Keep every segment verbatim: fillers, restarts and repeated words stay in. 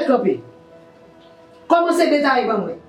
Kanpe. Kòmanse detaye ban mwen.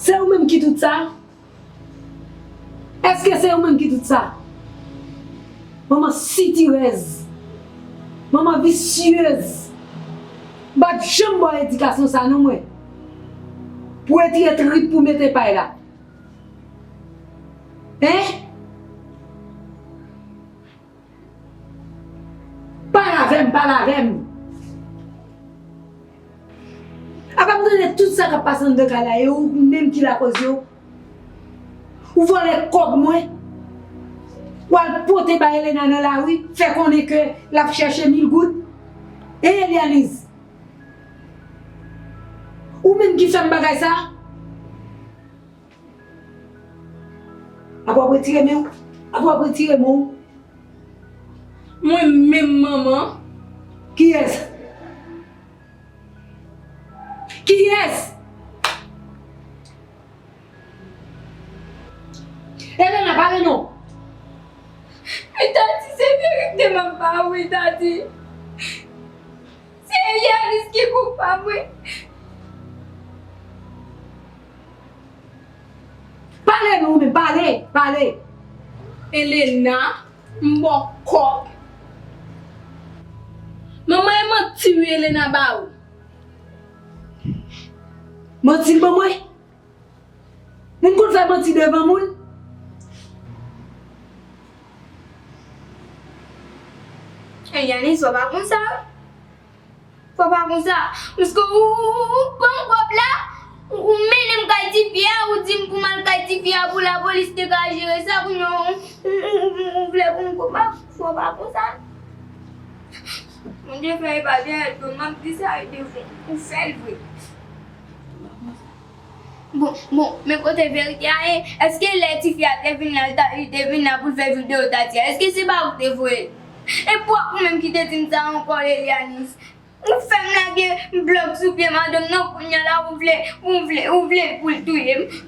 Se ou menm ki tout sa? Èske se ou menm ki tout sa? Manman sitirèz. Manman visyèz. M pa t janm ba w edikasyon sa non mwen. Pou w retire trip pou w mete pay la. Hein? Pale avè m, pale avè m. Apa m tande tout sa k ap pase anndan kay la, e ou menm ki lakòz yo. Ou vòlè kòb mwen. W al pote bay Elena nan lari, fè konnen ke l ap chèche mil goud. E Elianiz, ou menm ki fè m bagay sa? Apa w ap retire men w? Apa w ap retire men w? Mwen menm manman? Kiyès? Kiyès? Elena, pale non. Men Tati, se verite m ap ba ou wi, Tati. Se Elianis ki koupab wi. Pale non, men pale, pale. Elena, m ba w kòb. Manman, e manti wi Elena ba ou. Manti l ban mwen? Moun konn fè manti devan moun? Elianis, fò pa konsa. Fò pa konsa. Paske ou, ou, ou, ou pran kòb la, ou, ou mennen m kay tifi a, ou di m pou m al kay tifi a pou lapolis te ka jere sa, kounye a ou, ou, ou, ou, ou vle pou m koupab. Fò pa konsa. Bondye fè e pa dèyè do m, m ap di sa e devan ou, ou fè l vre. Bon, bon, men kote verite a ye? Èske lè tifi a te vin la, li ta, li te vin la pou l fè videyo Tati a, èske se pa ou ki te voye l? E pwòp ou menm ki te di m sa ankò, Elianis. Ou fè m lage blòk sou pye madanm nan, kounye a la, ou vle, ou vle, ou vle pou l touye m.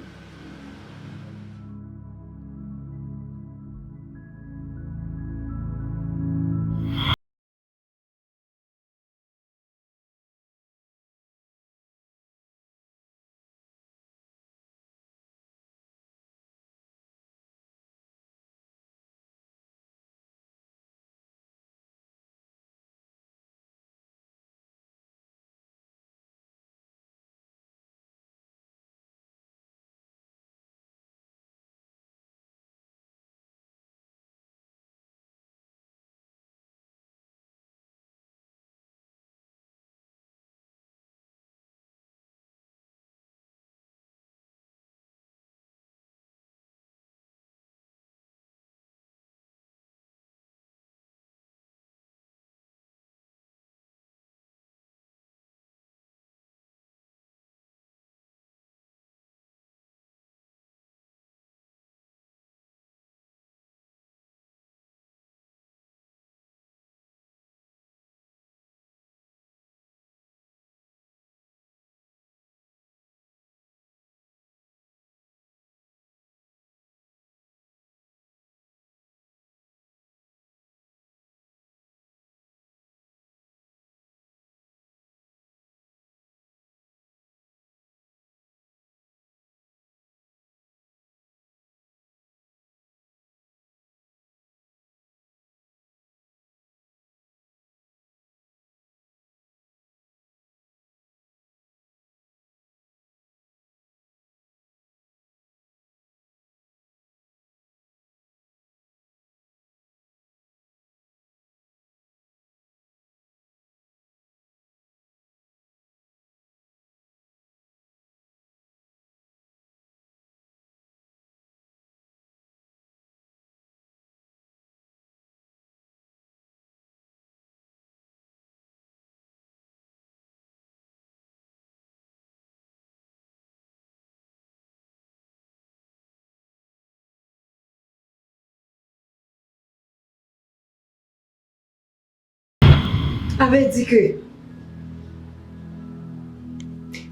Sa vle di ke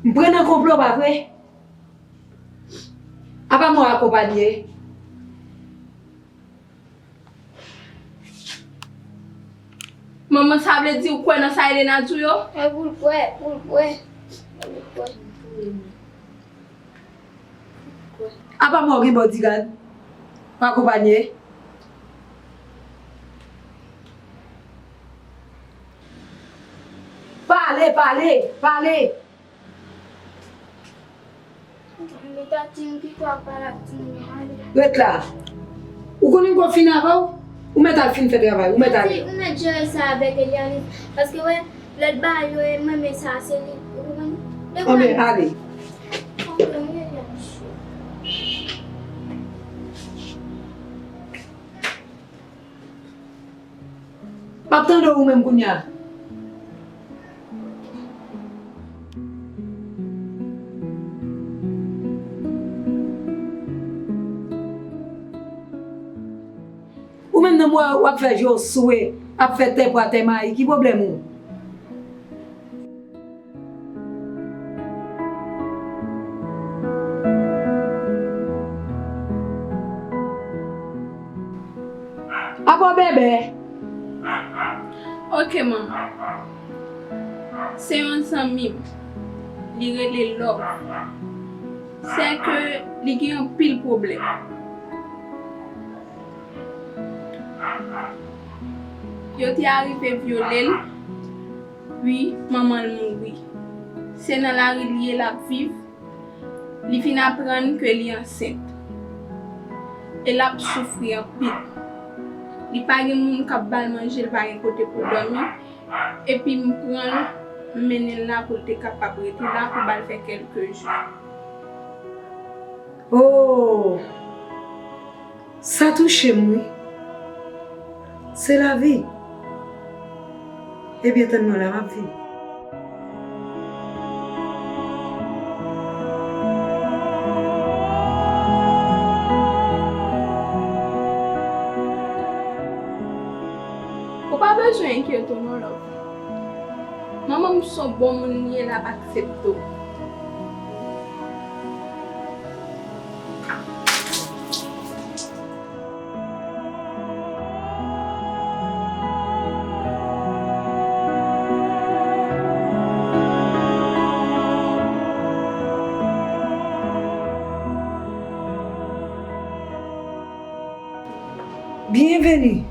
m pran nan konplo, pa vre? Apa mwen akonpanye? Manman, sa vle di ou kwè nan sa Elena di w yo? Mwen pou l kwè, pou l kwè. Mwen pou l kwè. Apa mwen gen bodyguard? Mwen akonpanye? Pale, pale, pale! Ret la. Ou konnen m konn fin avè w? Ou mèt al fin fè travay, ou mèt ale. Ou mèt jere sa avèk Elianis. Paske, wè, lòt bagay yo, e mwen, men sa, se li. Ou konprann? Anben, ale. Anben, Elianis. M ap tande w ou menm kounye a. Ou menm nan mwen w ap fè je w swe, ap fè tè pwa tè mayi, ki pwoblèm ou? Apa w bèbè? Ok, manman. Se yon zanmi m. Li rele Love. Sèke li gen anpil pwoblèm. Yo te arive vyole l, wi, manman l mouri. Se nan lari l ye l ap viv. Li vin aprann ke li ansent. E l ap soufri anpil. Li pa gen moun k ap ba l manje, li pa gen kote pou l dòmi. Epi m pran l, m mennen l la pou l te kapab rete la pou ba l fè kèlke jou. Oh! Sa touche m, wi. Se lavi. Ebyen, tann mwen la, m ap vini. Ou pa bezwen enkyete w non, Love. Manman m se yon bon moun li ye, l ap aksepte w. Byenveni,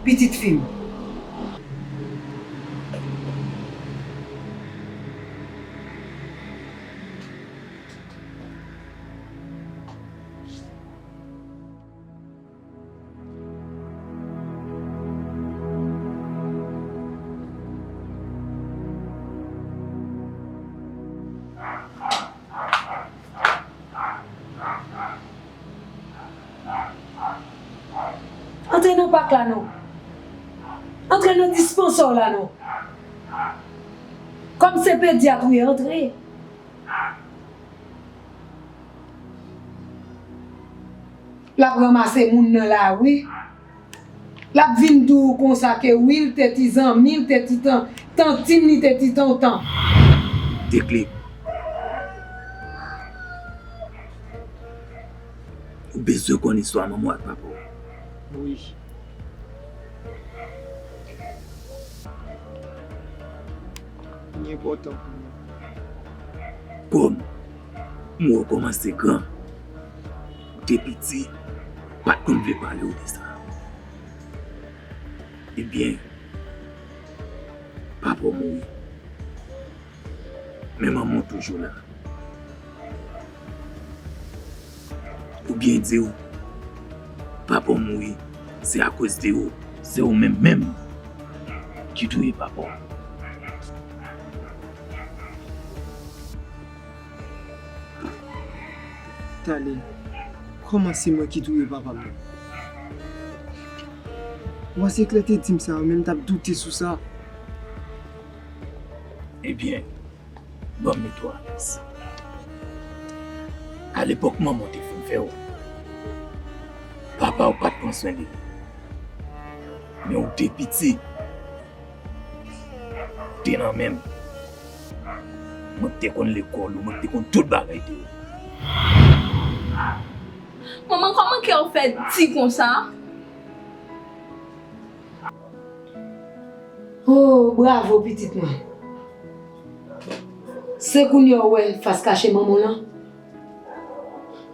pitit fi m. Antre nan pak la non. Antre nan dispansè w la non. Kòm se pedyat ou ye, antre. L ap ranmase moun nan lari. L ap vin di w konsa ke wi, l te ti zanmi, l te ti tan-, tanti m, li te ti tonton. Deklik. Ou bezwen konn istwa manman w ak papa w. Wi. Li enpòtan pou mwen. Kòm m wè w kòmanse gran, ou te piti, pa t konn vle pale w de sa. Ebyen, papa w mouri. Men manman w toujou la. Ou byen di w, papa w mouri, se akoz de ou. Se ou menm menm ki touye papa w. Talin, kòman se mwen ki touye papa m? Wa Seklè te di m sa, men m t ap doute sou sa. Ebyen, ban m mete w alèz. Alepòk manman w te fin fè w, papa w pa t pran swen de li. Men ou te piti. te nan men m. Mwen te konn lekòl ou, mwen te konn tout bagay de ou. Manman, kòman kè w fè di konsa? Oh, bravo, pitit mwen. Se kounye a w wè fas kache manman w lan?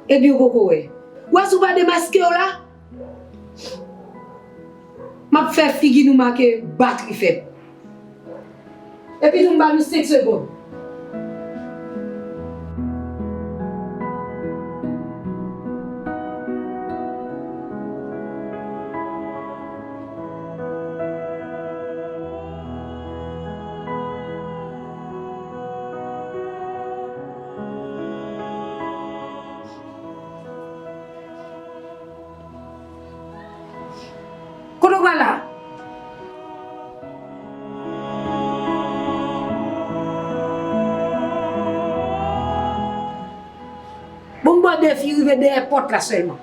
Epi w poko wè. W wè si w pa demaske w la, m ap fè figi nou make batri fèt. Epi nou ba nou senk segonn. Kote w pral la? Bon, m ba w defi rive dèyè pòt la sèlman.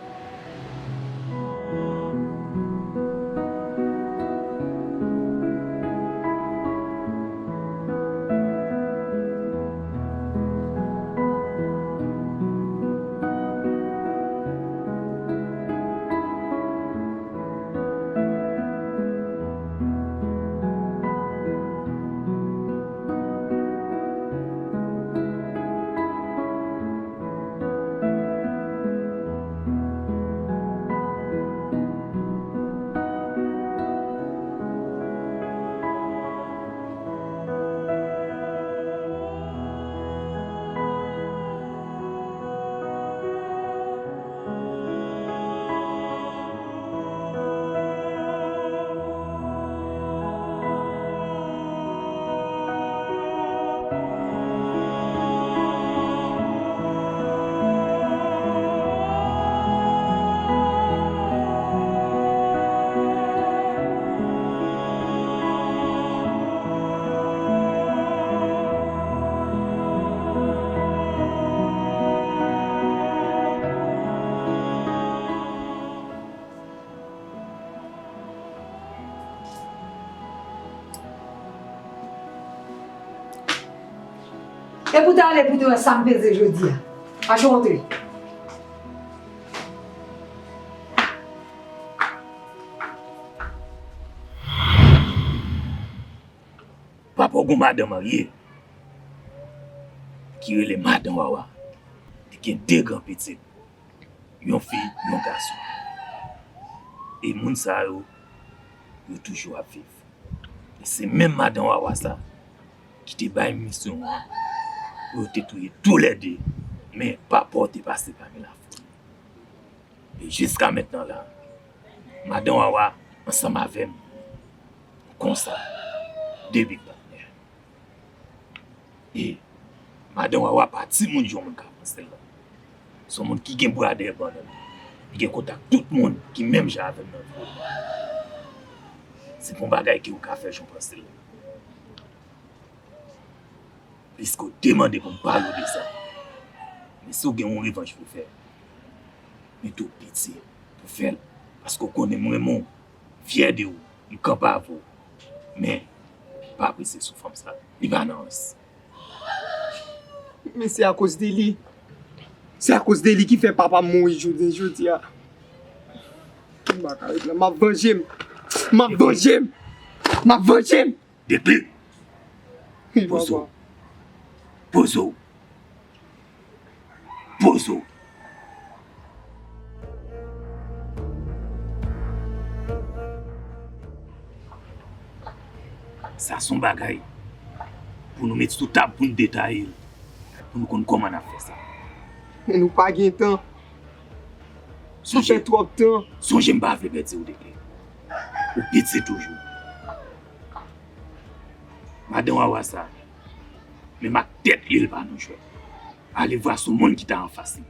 E pou w ta ale pou w te wè sa m peze jodi a. Mache w antre. Papa w gon madan marye ki rele Madan Wawa. Li gen de gran pitit, yon fi, yon gason. E moun sa yo, yo toujou ap viv. E se menm Madan Wawa sa ki te bay misyon an pou yo te touye toulède, men papa w te pase pami lafoli. E jiska mentnan la, Madan Wawa ansanm avè m, konsa, de big patnè. E Madan Wawa pa timoun jan moun ka panse l la. Se yon moun ki gen bra dèyè bannann. Li gen kontak tout moun ki menm jan avè m nan vil. Se pa yon bagay ke ou ka fè jan w panse l la. Pliske w te mande pou m pale w de sa. Men si w gen yon revanch pou fè, mete w pitye pou fè l. Paske w konnen m renmen w, m fyè de ou, m kanpe avè w. Men, pa presye sou fanm sa. Li pa nan rans. Men se akoz de li. Se akoz de li ki fè papa m mouri jounen jodi a. M pa ka ret la. M ap vanje m. M ap vanje m. M ap vanje m. Dekli. Poze w. Poze w. Poze w. Sa se yon bagay pou nou met sou tab pou n detaye l, pou nou konn kòman n ap fè sa. Men nou pa gen tan. Sa fè twòp tan. Sonje m pa vle pèdi w, Dekli. Ou piti toujou. Madan Wawa sa, menm ak tèt li, l pa nan jwèt. Alevwa se yon moun ki ta anfas li.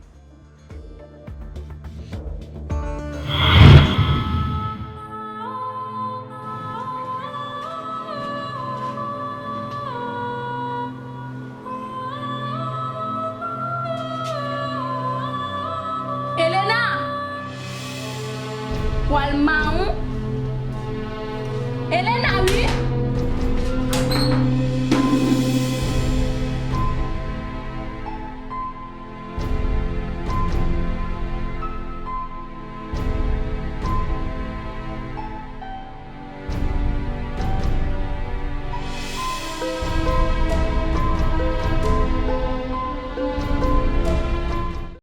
Elena! Pwal mawon,